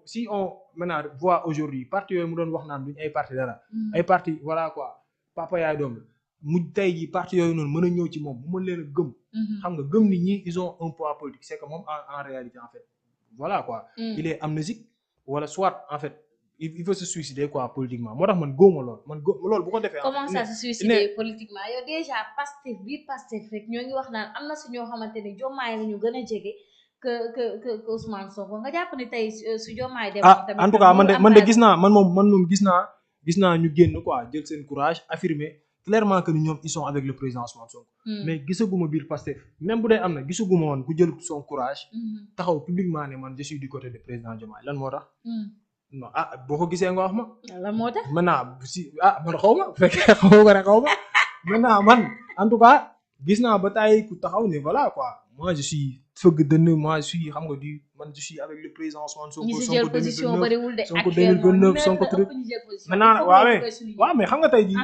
si on maintenant voit aujourd'hui parti yooyu mu doon wax naan duñ ay parti dara ay parti voilà quoi papa yaay doom la mu tey jii parti yooyu noonu mën a ñëw ci moom mu mën leen a gëm xam nga gëm nit ñi ils ont un poids politique c'est que moom en réalité en fait voilà quoi il est amnésique wala soit en fait il veut se suicider quoi politiquement moo tax man góoma loolu bu ko defee comment ça se suicider politiquement yow déjà Pastef biir Pastef rek ñoo ngi wax naan am na si ñoo xamante ni Diomaye la ñu gën a jege que Ousmane Sonko nga jàpp ni tey su Diomaye dem tamit en tout cas man de gis naa man moom gis naa ñu génn quoi jël seen courage affirmer clairement que ñoom ils sont avec le président Ousmane Sonko mais gisaguma biir Pastef même bu dee am na gisaguma woon ku jël son courage taxaw publiquement ne man je suis du côté du président Diomaye lan moo tax non boo ko gisee nga wax ma lan moo tax maintenant si man xaw ma bu fekkee xaw ma rek xaw ma maintenant man en tout cas gis naa ba tey ku taxaw ne voilà quoi moi je suis fëgg dënn moi je suis xam nga je suis avec le président Ousmane Sonko. ñi si jël position bariwul de Sonko 2029 Sonko truc maintenant waaw mais xam nga tey jii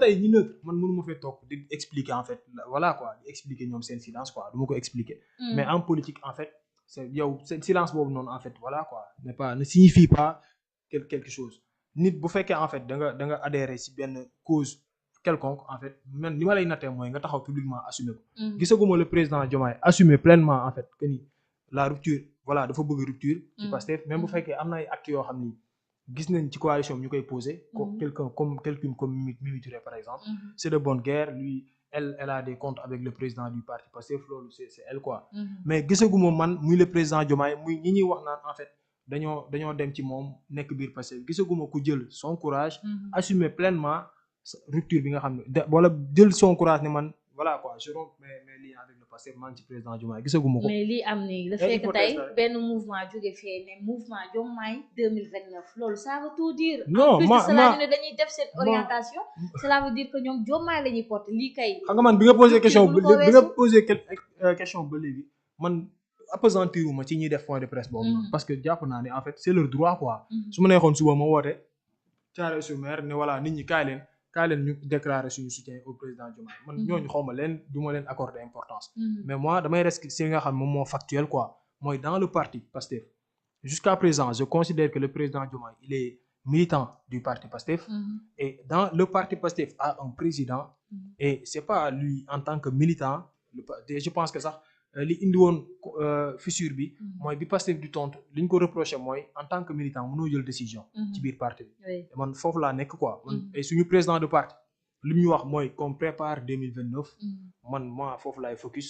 tey ñi neutre man mënu ma fee toog di expliquer en fait voilà quoi di expliquer ñoom seen silence quoi du ma ko expliquer mais en politique en fait c'est yow seen silence boobu noonu en fait voilà quoi ne signifie pas quelque chose nit bu fekkee en fait da nga adhérer si benn cause quelconque en fait man li ma lay nattee mooy nga taxaw publiquement assumer ko gisaguma le président Diomaye assumer pleinement en fait que ni la rupture voilà dafa bëgg rupture ci Pastef même bu fekkee am na ay actes yoo xam ni gis nañ ci coalition ñu koy poser quelqu'un comme Mimi Touré par exemple c'est de bonne guerre lui elle a des comptes avec le président du parti Pastef loolu c'est elle quoi mais gisaguma man muy le président Diomaye muy ñi ñuy wax naan en fait dañoo dem ci moom nekk biir Pastef gisaguma ku jël son courage assumer pleinement rupture bi nga xam ne wala jël son courage ne man voilà quoi je romps mes liens avec le passé man ci président Diomaye gisaguma ko. mais lii am nii la fekk tey benn mouvement jóge fee ne mouvement Diomaye 2029 loolu ça veut tout dire. non ma cela ñu ne dañuy def cette orientation. cela veut dire que ñoom Diomaye la ñuy porter lii kay. xam nga man bi nga posé question ba léegi man appesantiruma ci ñuy def point de presse boobu parce que jàpp naa ne en fait c'est leur droit quoi. su ma neexoon suba ma woote Thiaroye-sur-Mer ne voilà nit ñi kaay leen ñu déclarer suñu soutien au président Diomaye man ñooñu xaw ma leen du ma leen accorder importance mais moi damay rester si nga xam moom moo factuel quoi mooy dans le parti Pastef jusqu'à présent je considère que le président Diomaye il est militant du parti Pastef et dans le parti Pastef a un président et c'est pas lui en tant que militant je pense que sax li indi woon fissure bi mooy bi Pastef du tontu li ñu ko reproché mooy en tant que militant mënoo jël décision ci biir parti bi man foofu laa nekk quoi man et suñu président de parti li mu ñu wax mooy qu'on prépare 2029 man moi foofu laay focus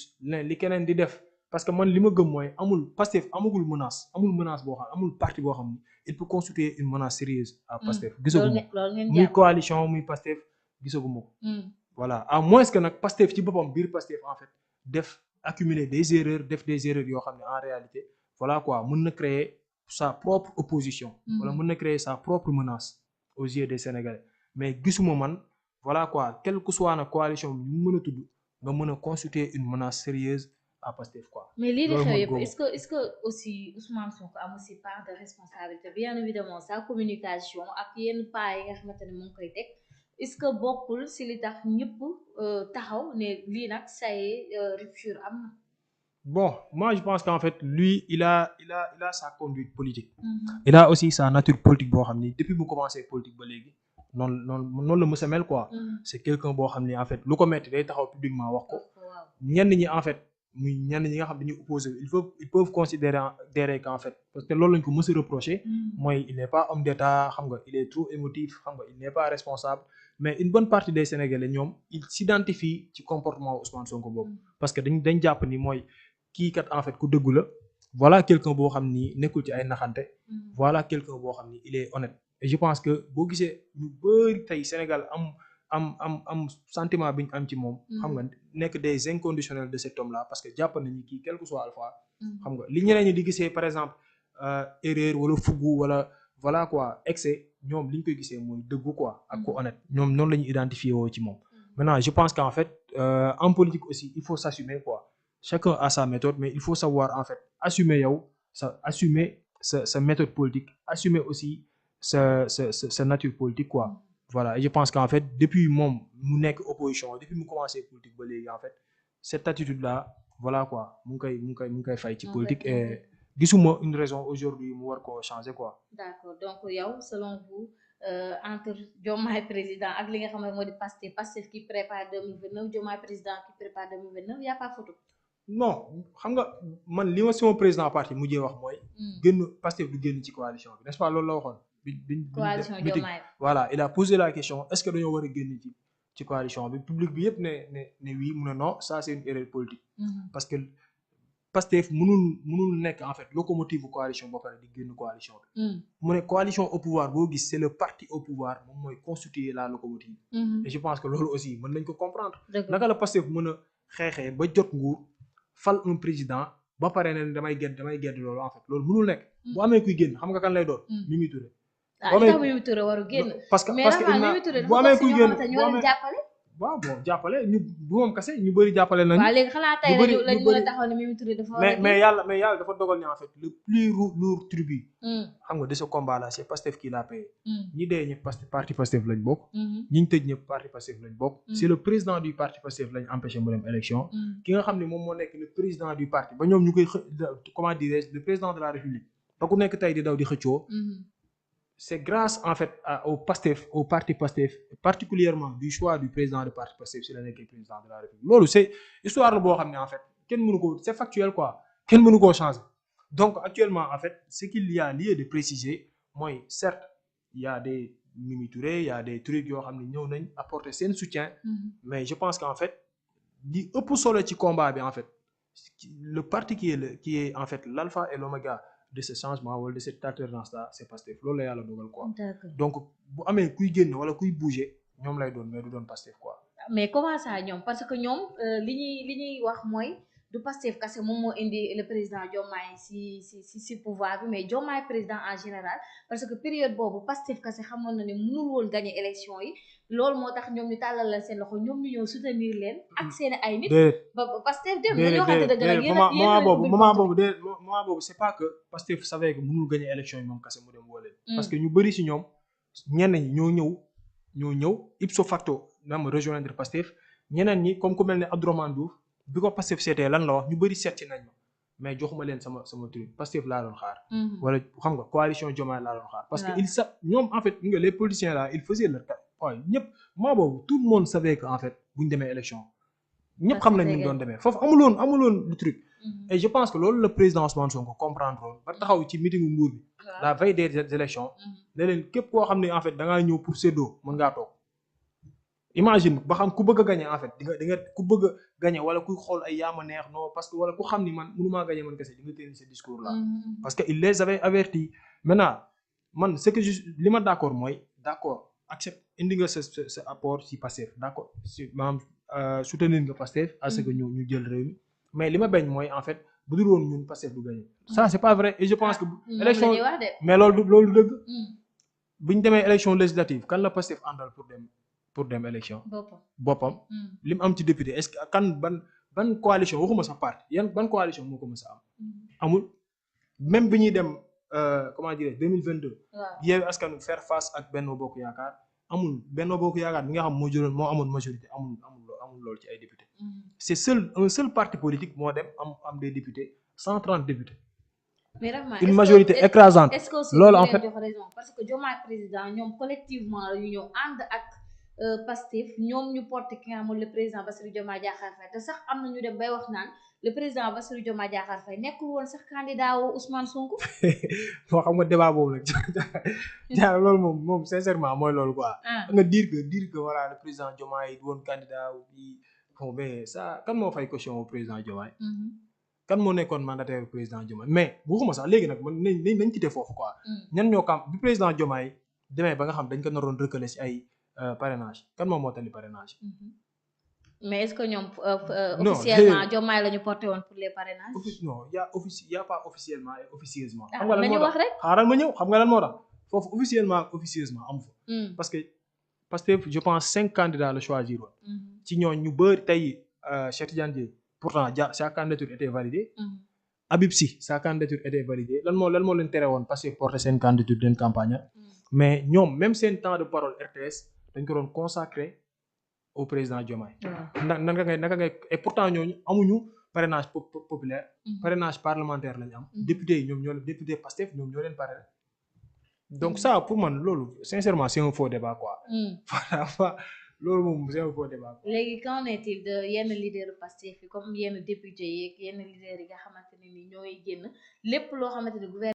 li keneen di def parce que man li ma gëm mooy amul Pastef amul menace boo xam amul parti boo xam ni il peut constituer une menace sérieuse à Pastef gisaguma muy coalition muy Pastef gisaguma ko voilà à moins que nag Pastef ci boppam biir Pastef en fait accumuler des erreurs yoo xam ne en réalité voilà quoi mën na créer sa propre opposition wala mën na créer sa propre menace aux yeux des Sénégalais mais gisuma man voilà quoi quelle que soit na coalition bi ñu mën a tudd nga mën a constituer une menace sérieuse à Pastef quoi. mais lii di xew yëpp est-ce que aussi Ousmane Sonko am aussi part de responsabilité bien évidemment sa communication ak yenn pas yi nga xamante ne mu ngi koy teg est-ce que bokkul si li tax ñëpp taxaw ne lii nag ça y est rupture am na. Bon moi je pense qu'en fait lui il a sa conduite politique. Il a aussi sa nature politique boo xam ni depuis mu commencé politique ba léegi noonu la mës a mel quoi. C'est quelqu'un boo xam ni en fait lu ko metti day taxaw publiquement wax ko. ñenn ñi en fait muy ñenn ñi nga xam dañuy opposé ils peuvent considérer qu'en fait parce que loolu lañ ko mës a reprocher. mooy il n'est pas homme d'état xam nga il est trop émotif xam nga il n'est pas responsable. mais une bonne partie des Sénégalais ñoom ils s'identifient ci comportement Ousmane Sonko boobu parce que dañ jàpp ni mooy kii kat en fait ku dëggu la voilà quelqu'un boo xam ni nekkul ci ay naxante voilà quelqu'un boo xam ni il est honnête et je pense que boo gisee ñu bari tey Sénégal am sentiment bi ñu am ci moom xam nga nekk des inconditionnels de cet homme là parce que jàpp nañu kii quel que soit alpha xam nga li ñeneen ñi di gisee par exemple erreur wala fuggu wala voilà quoi excès ñoom li ñu koy gisee mooy dëggu quoi ak ko honnête ñoom noonu la ñuy identifier woo ci moom maintenant je pense qu'en fait en politique aussi il faut s'assumer quoi chacun a sa méthode mais il faut savoir en fait assumer sa méthode politique assumer aussi sa nature politique quoi voilà et je pense qu'en fait depuis moom mu nekk opposition depuis mu commencé politique ba léegi en fait cette attitude là voilà quoi mu ngi koy fay ci politique et gisuma une raison aujourd'hui mu war koo changer quoi. d'accord donc yow selon vous entre Diomaye président ak li nga xam ne moo di Pastef qui prépare 2029 Diomaye président qui prépare 2029 y a pas photo. non xam nga man li ma sama président parti mujjee wax mooy. génn Pastef du génn ci coalition bi n'est-ce pas loolu la waxoon. coalition Diomaye voilà il a posé la question est-ce que dañoo war a génn ci coalition bi public bi yëpp ne oui mu ne non ça c'est une erreur politique. parce que Pastef mënul nekk en fait locomotive coalition boo pare di génn coalition bi. mu ne coalition au pouvoir boo gis c'est le parti au pouvoir moom mooy constituer la locomotive. et je pense que loolu aussi mën nañ ko comprendre. naka la Pastef mën a xeexee ba jot nguur fal un président ba pare ne damay gedd loolu en fait loolu mënul nekk. bu amee kuy génn xam nga kan lay doon. Mimi Touré. Mimi Touré waru génn. parce que Mimi Touré bu amee kuy génn ñoo leen jàppale. waaw bon jàppale ñu bu moom kese ñu bëri jàppale nañu. waaw léegi xanaa tey lañ mën a taxaw ne Mimi Touré dafa. mais yàlla dafa dogal ne en fait le plus lourd tribut. xam nga de ce combat là c'est Pastef qui l'a payé. ñi dee ñëpp parti Pastef lañ bokk. ñi ñu tëj ñëpp parti Pastef lañ bokk. c'est le président du parti Pastef lañ empêché mu dem élection. ki nga xam ne moom moo nekk le président du parti ba ñoom ñu koy comment dirais-je le président de la République ba ku nekk tey di daw di xëccoo. c'est grâce en fait au parti Pastef particulièrement du choix du président du parti Pastef si la nekkee président de la République loolu c'est histoire la boo xam ne en fait kenn mënu ko c'est factuel quoi kenn mënu koo changer donc actuellement en fait ce qu'il y a lieu de préciser mooy certes il y a des Mimi Touré il y a des trucs yoo xam ne ñëw nañ apporter seen soutien mais je pense qu'en fait li ëpp solo ci combat bi en fait le parti qui est en fait l'alpha et l'oméga de ce changement wala de cette alternance là c'est Pastef loolu la yàlla dogal quoi. donc bu amee kuy génn wala kuy bouger ñoom lay doon mais du doon Pastef quoi. mais comment ça ñoom parce que ñoom li ñuy wax mooy du Pastef kese moom moo indi le président Diomaye si pouvoir bi mais Diomaye président en général parce que période boobu Pastef kese xamoon na ne mënul woon gagner élection yi loolu moo tax ñoom ñu tàllal la seen loxo ñoom ñu ñëw soutenir leen ak seen ay nit. ba Pastef dem nañu waxante dëgg nag moment boobu c'est pas que Pastef savait que mënul gagner élection yi moom kese mu dem woo leen parce que ñu bëri si ñoom ñenn ñi ñoo ñëw ipso facto dama rejoindre Pastef ñeneen ñi comme ku mel ne Abdourahmane Diouf bi ko Pastef seetee lan la wax ñu bëri seet si nañ ma mais joxuma leen sama truc Pastef laa doon xaar. wala xam nga coalition Diomaye laa doon xaar. parce que ñoom en fait les politiciens là ils faisaient leur waaye ñëpp moo boobu tout le monde savait que en fait bu ñu demee élection ñëpp xam nañ ñu doon demee foofu amuloon le truc. et je pense que loolu le président Ousmane Sonko comprendre woon ba taxaw ci meeting Mbour bi. la veille des élections ne leen képp koo xam ne en fait da ngaa ñëw pour séddoo mën ngaa toog. imagine ba xam ku bëgg a gagner en fait di nga ku bëgg a gagner wala kuy xool ay yaama neex non parce que wala ku xam ni man mënumaa gagner man kese di nga tenir ce discours là. parce que il les avait avertis maintenant man ce que li ma d'accord mooy d'accord accepte indi nga sa apport si Pastef d'accord si maanaam soutenir nga Pastef à ce que ñu jël réew mi mais li ma bañ mooy en fait bu dul woon ñun Pastef du gagner ça c'est pas vrai et je pense que. élection mais loolu dëgg. bu ñu demee élection législative kan la Pastef àndal pour dem élection. boppam li mu am ci député est-ce que kan ban coalition waxuma sa parti ban coalition moo ko mës a am. amul même bi ñuy dem comment dire 2022. Yewwi Askan Wi faire face ak Benno Bokk Yaakaar amul Benno Bokk Yaakaar bi nga xam moo amoon majorité amul loolu ci ay députés. c'est un seul parti politique moo dem am des députés 130 députés. mais vraiment une majorité écrasante. loolu en fait parce que Diomaye président ñoom collectivement la ñu ñëw ànd ak. Pastef ñoom ñu porté ki nga xam le président Bassirou Diomaye Diakhar Faye te sax am na ñu dem bay wax naan le président Bassirou Diomaye Diakhar Faye nekkul woon sax candidat wu Ousmane Sonko. moo xam nga débat boobu nag jaar loolu moom sincèrement mooy loolu quoi. nga dire que voilà le président Diomaye woon candidat wu bi bon mais ça kan moo fay caution au président Diomaye. kan moo nekkoon mandataire président Diomaye mais bu xuma sax léegi nag man nañ quitté foofu quoi. ñan ñoo kam bi président Diomaye demee ba nga xam dañ ko naroon recalé si ay. parrainage kan moom moo tali parrainage. mais est-ce que ñoom officiellement Diomaye la ñu porté woon pour les parrainages. non y a pas officiellement et officieusement. xam nga lan moo tax xaaral ma ñëw xam nga lan moo tax foofu officiellement ak officieusement amu fa. parce que je pense 5 candidats la choisir woon. ci ñooñu ñu bëri tey Cheikh Tidiane Dièye pourtant sa candidature était validée. Habib Sy sa candidature était validée lan moo leen tere woon parce que porté seen candidature den campagne. mais ñoom même seen temps de parole RTS. dañ ko doon consacré au président Diomaye. naka ngay et pourtant ñooñu amuñu parrainage populaire parrainage parlementaire lañ am député yi député Pastef ñoom ñoo leen parrainé donc ça pour man loolu sincèrement c'est un faux débat quoi voilà loolu moom c'est un faux débat. léegi qu'en est-il de yenn leader Pastef yi comme yenn député yeeg yenn leader yi nga xamante ne ni ñooy génn lépp loo xamante ni